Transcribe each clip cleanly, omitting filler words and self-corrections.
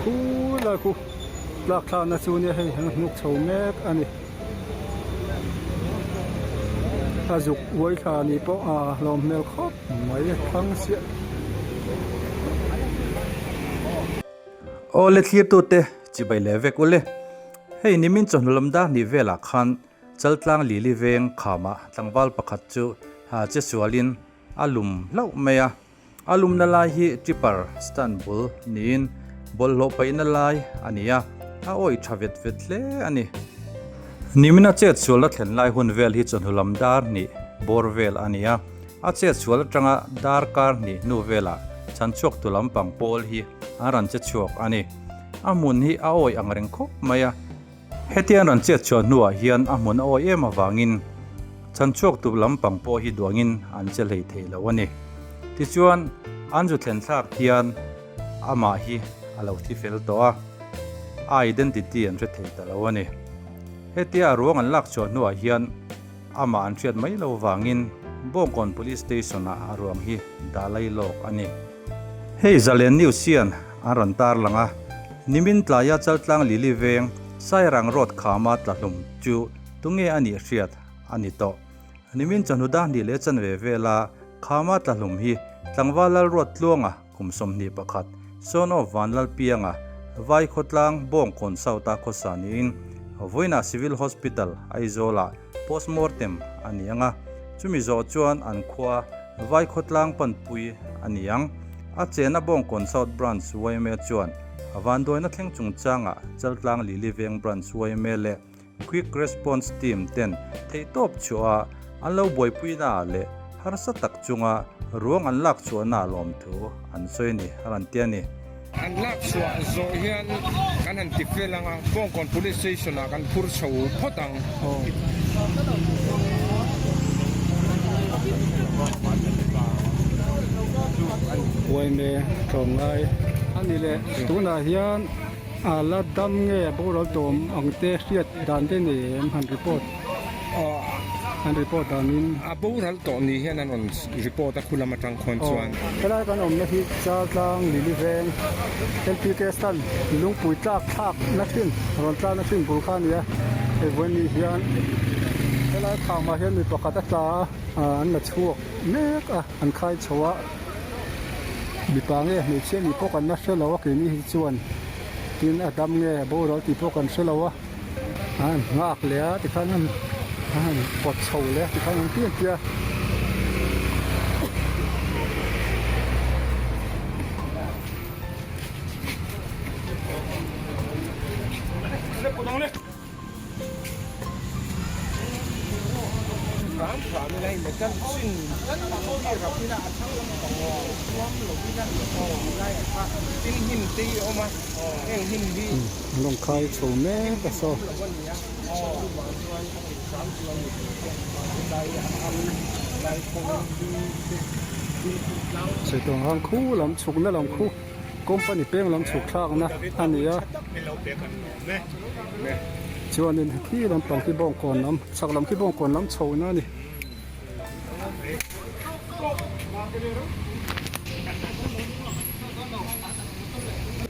Khu lai khu tlak thlakna chu nia hei an hnuk chho mek a ni. A zuk uai thla ni pawh a hlawm hmel khawp mai a thlang chiah. Aw le thlirtute chibai leh vek ule. Hei nimin chawhnu lam dar hnih velah khan Chaltlang Lili veng khamah tlangval pakhat chu che sualin a lum hlauh mai a. A lumna lai hi tipper stand bul niin bawlhhlawh paihna lai a ni a, a awih tha vet vet hle a ni. Nimina chet sualna thlen lai hun vel hi chawhnu lam dar hnih bawr vel a ni a, a chet sual atanga dar kar hnih hnu velah chhanchhuaktu lampang pawl hi an rawn che chhuak a ni. A hmun hi a awih ang reng khawp mai a. Hetiang rawn chet chhuah hnuah hian a hmun a awi em avangin chhanchhuak tu lampang pawh hi duangin an che hlei thei lo a ni. Tichuan, an zu thlen thlak hian amah hi a lo thi fel tawh a, a identity an hre thei ta lo a ni. Hetia a ruang an lak chhuah hnuah hian Amah an hriat mai lo vangin Bawngkawn Police Station-ah a ruang hi dah lai lawk a ni. Hei Zalen News hian an rawn tarlang a, nimin tlaia Chaltlang Lili veng Sairang Road khama tlahlum chu tunge a nih hriat a ni tawh. Nimin chawhnu dahnih leh chanve vela khama tlahlum hi Tlangval Lalruat Tluanga Kum 21, Son of Vanlalpianga, Vai khawtlang Bawngkawn South-a khawsa niin vawiinah Civil Hospital, Aizawl-ah postmortem a ni ang a, chumi zawh chuan an khua Vai khawtlang panpui a ni ang. A chena Bawngkawn South Branch yma chuan vanduaina thleng chungchangah Chaltlang Lili Veng Branch yma leh Quick Response Team ten theihtawp chhuah a an lo buaipuina ah leh harsa tak chunga ruang an lak chhuahna lawmthu an sawi a ni, a rawn ti a ni. An lak chhuah zawh hian kan han ti fel ang a, Bawngkawn Police Station ah kan phur chho phawt ang. Uaime tlawmngai a ni leh tunah hian. A la dam nge a boral tawm ang te hriat dan te nei em han report han report danin. A boral tawh ni hian an rawn report a khulam atang khawn chuan. Helai kan awmna hi Chaltlang Lili Veng LPK stand lungpui tlak thlak na thin rawn tlak na thin bul kha a ni a, hei vawiin ni hian helai khamah hian mi pakhat a tla a an la chhuak mek a an khai chho a. Mipa nge hmeichhia nih pawh kan la hre lo a keini hi chuan tin a dam nge a boral tih pawh kan hre lo a a han nghak leh a tikhan an a han pawt chho leh a tikhan an ti an ti a. Lawng khai chho mek a saw. Chhetawng ang khu lam chhukna lam khu company peng lam chhuk thlakna a ni a. Chuanin khi lampang khi bawngkawn lam chhak lam khi bawngkawn lam chhohna a ni.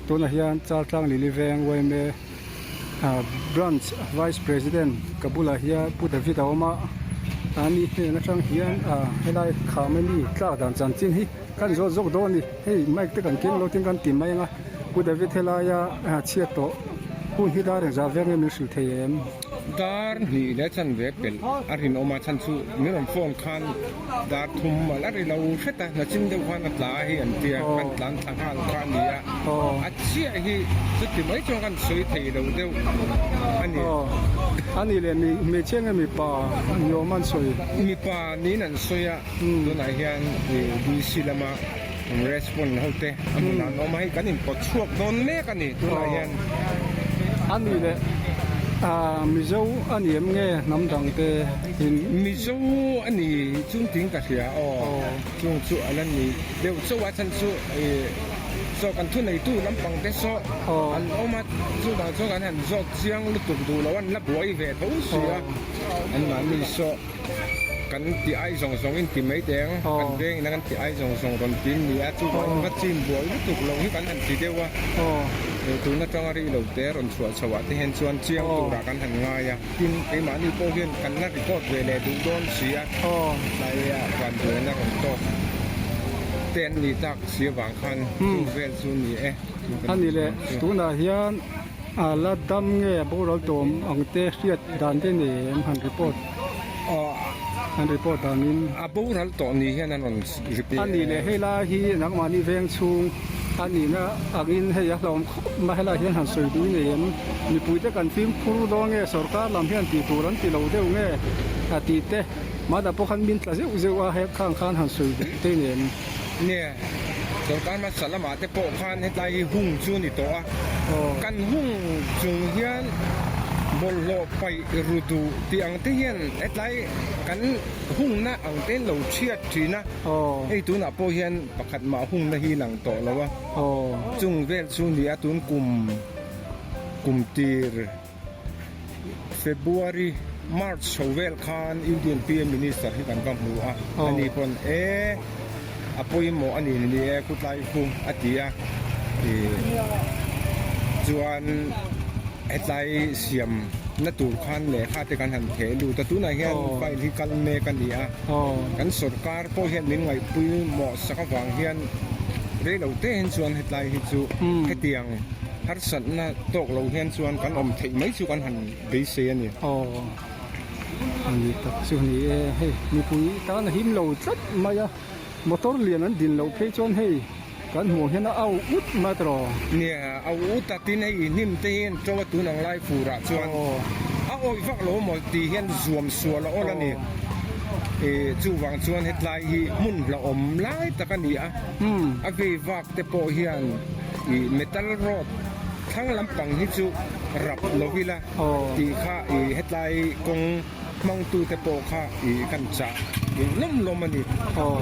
Tunah hian Chaltlang Lili Veng yma Branch Vice President ka bulah hian Pu David a awm a, ani hnen atang hian helai kham ami tlak dan chanchin hi kan zawt zawk dawn a ni. Hei mic te kan keng lo tin kan ti mai ang a, Pu David helaia chhiat tawh hun hi dar engzah vel nge min hrilh thei em? Dar hnih leh chanve pelh a rinawm a, chhan chu min rawn phone khan dar thum a la ri lo hret a, nachin deuh khan a tla hi an tia, kan tlan thla nghal kha a ni a, a chiah hi chuti mai chuan kan sawi thei lo deuh a ni. A nih leh hmeichhia nge mipa ni awm an sawi? Mipa niin an sawi a. Tunah hian DC lama response ho te a hmunah an awm a, hei kan inpawt chhuak dawn mek a ni tunah hian. A nih leh Mizo a ni em nge hnam dang te in? Mizo a ni chung ting ka hria aw, chung chu a la ni deuh chauh a chhan chu saw kan thuneitu lampang te saw an awm a, chuvang chuan kan han zawt chiang lutuk duh lo a, an la buai ve tho si a, anmahni saw. Kan ti ai zawng zawng in ti mai teh ang, kan veng ina kan ti ai zawng zawng rawn ti in ni a, chuvangin va chin buai lutuk lo hi kan han ti deuh a, tun atanga ri lo te rawn chhuah chho ah te hian chuan chiang turah kan han ngai a, tin keimahni pawh hian kan la record ve leh duh dawn si a, tlaiah vanduaina rawn tawk te an nih tak si avang khan chu vel chu ni e. A ni leh, tunah hian A la dam nge a boral tawm ang te hriat dan te nei em han report han report danin. A boral tawh ni hian an rawn report. A nih leh hei lai hi nangmahni veng chhung a nihna angin hei a hlauhawm khawp mai helai hian han sawi duh nei em mipuite kan fimkhur dawn nge sorkar lam hian tih tur an ti lo deuh nge a tih te mahna pawh khan min tla zeuh zeuh a he khang khan han sawi duh te nei em. Nia, sorkar hmasa lamah te pawh khan hetlai hi hung chu a ni tawh a, kan hung chung hian bawlhhlawh paih ru duh tih ang te hian hetlai kan hungna ang te lo chhiat thin a, hei tunah pawh hian pakhat mah hungna hi lang tawh lo a, chung vel chu ni a tun kum kum tir. February, March chho vel khan Union PM Minister hi kan va hmu a, ani pawn e a pawimawh a ni ni e khutlai khu a ti a, chuan hetlai siam na tur khan lehkha te kan han theh lut a, tunah hian file hi kal mek a ni a, kan sorkar pawh hian min ngaihpawimawh sak avang hian reilo te hian chuan hetlai hi chu hetiang. Harsatna tawk lo hian chuan kan awm theih mai chu kan han beisei a ni. Aw, a ni tak chu ni e, hei mipui tan a him lo tlat mai a, motor lian an din loh phei chuan hei kan hmuh hian a au ut mai tawh. Nia, au ut a tin hei hnim te hi an to a tun ang lai furah chuan a awih vak lo maw tih hian zuam sual a awl a ni. Chuvang chuan hetlai hi hmun hlauhawm lai tak a ni a, a vei vak te pawh hian. Ih metal rod thlang lampang hi chu rap lo ila tih kha ih hetlai kawng hmangtu te pawh kha ih kan chah duh lawm lawm a ni. Aw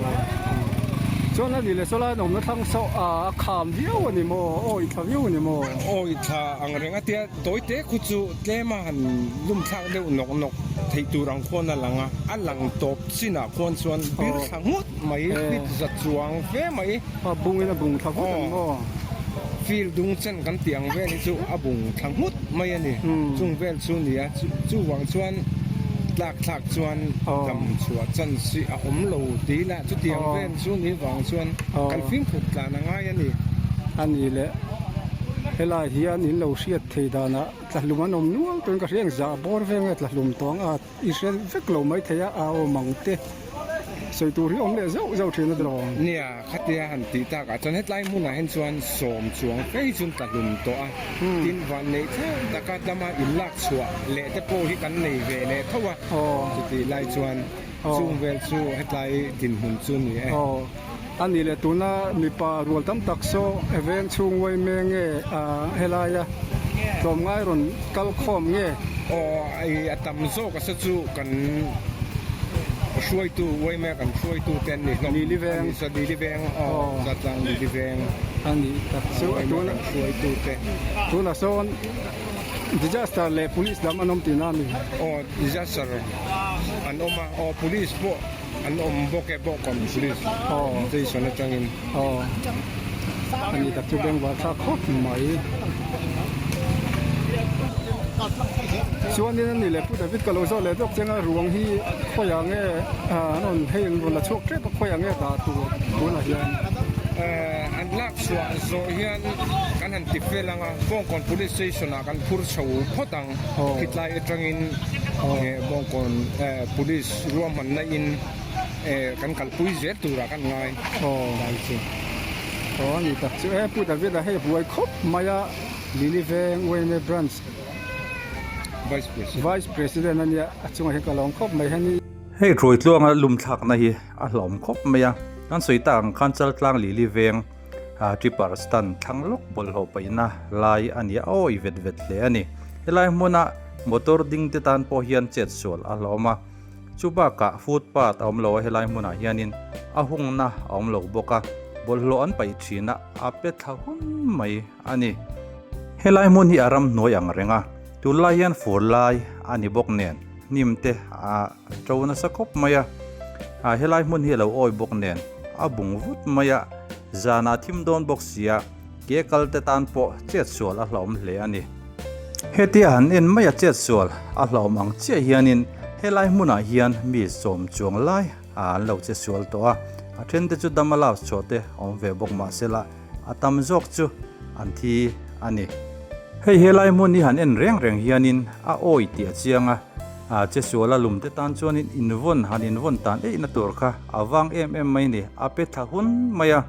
chuan a ni leh saw lai an awmna thlang saw a kham viau a ni maw awi thla viau a ni maw? Awi thla ang reng a tia tawi te khu chu tlem a han lum thlak deuh nawk nawk theih tur ang khuan a lang a, a lang tawp chinah khuan chuan bir thla ngawt mai hlit za chuang fe mai. A bungin a bung thla nghut ang maw? Field dung chen kan tih ang vel hi chu a bung thla nghut mai a ni. Chung vel chu ni a, chuvang chuan tlak thlak chuan dam chhuah chance hi a awm lo ti ila chutiang vel chu ni vang chuan kan fimkhur tlan a ngai a ni. A ni le, helai hian in lo hriat thei danah tlahlum an awm nual turin ka hria ang zah bawr vel nge tlahlum tawng a. I hre vek lo mai thei a, a awm ang te sawi tur hi awm leh zauh zauh thin a tiraw? Nia, khatia han tih takah chuan hetlai hmunah hian chuan sawm chuang fe hi chuan ka hlum tawh a, tin vanneih thleng taka dama inlak chhuah leh te pawh hi kan nei ve leh tho a, chutih lai chuan chung vel chu hetlai dinhmun chu ni e. Aw, a nih leh tuna mipa rual tam tak saw veng chhung uai mek nge helaia tlawmngai rawn kal khawm nge? Aw, i a tam zawk a sa chu kan hruaitu uai mek kan hruaitu te an ni hlawm. Lili veng. A ni sa Lili veng, aw Zatlang Lili veng. A nih tak chu a tuna. Kan hruaitu te. Tunah sawn disaster leh police lam an awm tihna a ni. Aw, disaster an awm a, aw police pawh. An awm bawk e Bawkawm Police Station atangin. Aw ani tak chu bengvar thlak khawp mai. Chuanin ani leh Pu David ka lo zawh leh dawk cheng a ruang hi khawiah nge an rawn hei an rawn la chhuak tep a khawiah nge dah tur tunah hian. An lak chhuah zawh hian kan han ti fel ang a Bawngkawn Police Station ah kan phur chho phawt ang khitlai atangin Bawngkawn Police Ruahmanna in kan kalpui zel turah kan ngai lai chu. Aw a ni tak chu e Pu David a hei buai khawp mai a Lily Veng YMA Branch Vice President Vice President a nia a chungah hian ka lawm khawp mai heni. Hei Hruaitluanga lumthlakna hi a hlawm khawp mai a, kan sawi tak ang khan Chaltlang Lily Veng Tripper stand thlang lawk bawlhhlawh paihna lai a ni a, awi vet vet hle a ni. Helai hmuna motor ding te tan pawh hian chet sual a hlawm a, chu bakah footpath a awm lo a helai hmunah hianin a hungna a awm lo bawk a, bawlhhlawh an paih thin a, a pe thla hun mai a ni. Helai hmun hi a ramhnuai ang reng a, tunlai hian fur lai a ni bawk nen. hnim te a to nasa khawp mai a, ah helai hmun hi a lo awi bawk nen a bung vut mai a, zanah thim dawn bawk si a, ke kal te tan pawh chet sual a hlauhawm hle a ni. Hetia han en mai a chet sual a hlauhawm ang chiah hianin helai hmunah hian mi sawm chuang lai a an lo che sual tawh a, a then te chu dam a lak chhuah te awm ve bawk mahsela a tam zawk chu an thi a ni. Hei helai hmun hi han en reng reng hianin a awi tih a chiang a, a che sual a lum te tan chuanin invawn han invawn tan eihna tur kha a vang em em mai ni, a pe thla hun mai a,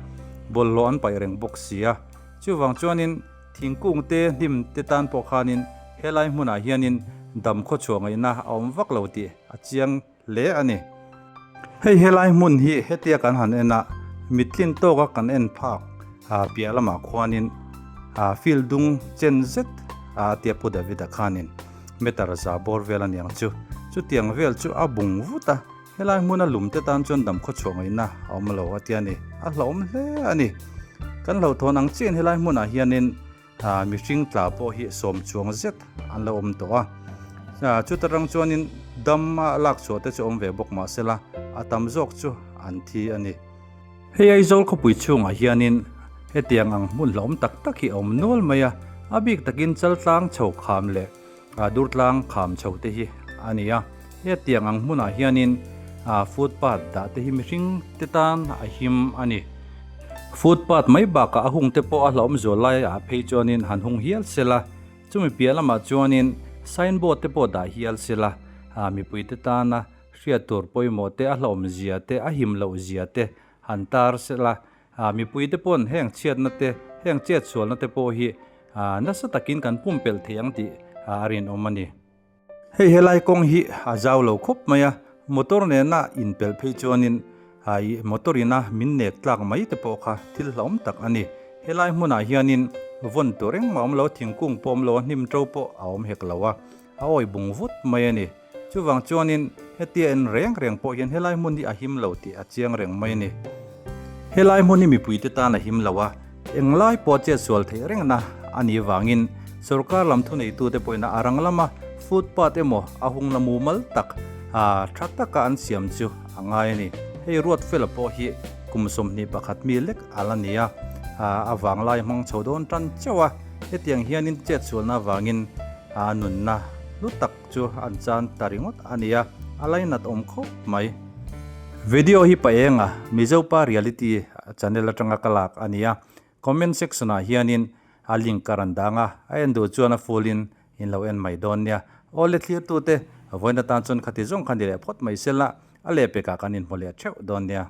bawlhhlawh an paih reng bawk si a, chuvang chuanin thingkung te hnim te tan pawh khanin helai hmunah hianin dam khawchhuah ngaihna a awm vak lo tih a chiang hle a ni. Hei helai hmun hi hetia kan han en a, mittlin tawka kan en phak piah lamah khuanin field dung chen zet a tia Pu David-a khanin meter za bawr vel a niang chu. Chutiang vel chu a bung vut a, helai hmuna lum te tan chuan dam khawchhuah ngaihna a awm lo a tia ni. A hlauhawm hle a ni. Kan hlauhthawn ang chiahin helai hmunah hianin Mihring tla pawh hi sawm chuang zet an lo awm tawh a, chuta rang chuanin dam a lak chhuah te chu awm ve bawk mah sela a tam zawk chu an thi a ni. Hei Aizawl khawpui chhungah hianin hetiang ang hmun hlauhawm tak tak hi a awm nual mai a, a bik takin Chaltlang chho kham leh Durtlang kham chho te hi a ni a, hetiang ang hmunah hianin footpath dah te hi mihring te tan a him a ni. Footpath mai bakah a hung te pawh a hlauhawm zual lai ah phei chuanin han hung hial sela, chumi piah lamah chuanin signboard te pawh dah hial sela, mipui te tana hriat tur pawimawh te, a hlauhawm zia te, a him loh zia te han tar sela, mipui te pawn heng chhiatna te, heng chetsualna te pawh hi nasa takin kan pumpelh thei ang tih a rinawm a ni. Hei helai kawng hi a zau lo khawp mai a, motor nena inpelh phei chuanin ih motor ina min nek tlak mai te pawh kha thil hlauhawm tak a ni. Helai hmunah hianin vawn tur engmah a awm lo, thingkung pawh a awm lo a, hnim to pawh a awm hek lo a, a awi bung vut mai a ni. Chuvang chuanin hetia en reng reng pawh hian helai hmun hi a him lo tih a chiang reng mai a ni. Helai hmun hi mipuite tan a him lo a, englai pawh chetsual theih rengna a nih vangin sorkar lam thuneitute pawhin a rang lama footpath emaw a hungna mumal tak tha taka an siam chu a ngai a ni. Hei Ruatfela pawh hi kum 21 mi lek a la ni a, a vanglai hmang chho dawn tan chauh a, hetiang hianin chetsualna avangin a nunna hlu tak chu an chan ta ringawt a nia, a lainat awm khawp mai. Video hi pa enga Mizopa Reality channel atanga ka lak a nia, comment section ah hianin a link ka rawn dang a, a en duh chuan a full in in lo en mai dawn nia. Awle thlirtute, vawiin atan chuan khati zawng kha ni leh phawt mai sela, a lehpekah kan inhmu leh theuh dawn nia.